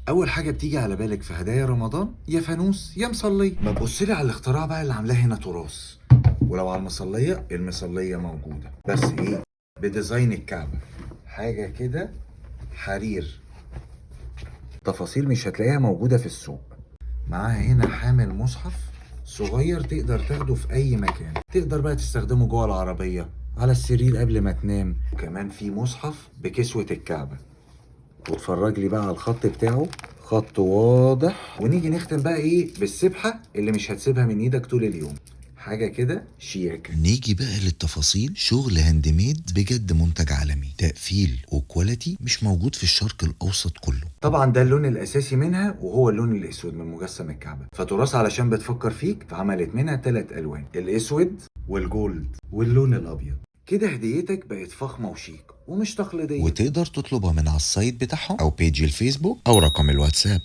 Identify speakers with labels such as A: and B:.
A: اول حاجة بتيجي على بالك في هدايا رمضان يا فانوس يا مصليه. ما تبص لي على الاختراع بقى اللي عاملاه هنا تراث. ولو على المصليه، المصليه موجوده، بس ايه؟ ب design الكعبه، حاجة كده حرير، تفاصيل مش هتلاقيها موجودة في السوق. معاها هنا حامل مصحف صغير تقدر تاخده في اي مكان، تقدر بقى تستخدمه جوه العربيه، على السرير قبل ما تنام. وكمان في مصحف بكسوة الكعبة، واتفرج لي بقى على الخط بتاعه، خط واضح. ونيجي نختم بقى ايه؟ بالسبحة اللي مش هتسيبها من ايدك طول اليوم، حاجة كده شياكة.
B: نيجي بقى للتفاصيل، شغل handmade بجد، منتج عالمي، تقفيل و quality مش موجود في الشرق الأوسط كله.
A: طبعا ده اللون الاساسي منها وهو اللون الاسود من مجسم الكعبة، فتراث علشان بتفكر فيك فعملت منها 3 الوان: الاسود وال gold واللون الابيض. كده هديتك بقت فخمة وشيك ومش تقليدية.
B: وتقدر تطلبها من على ال site بتاعهم او page الفيسبوك او رقم الواتساب.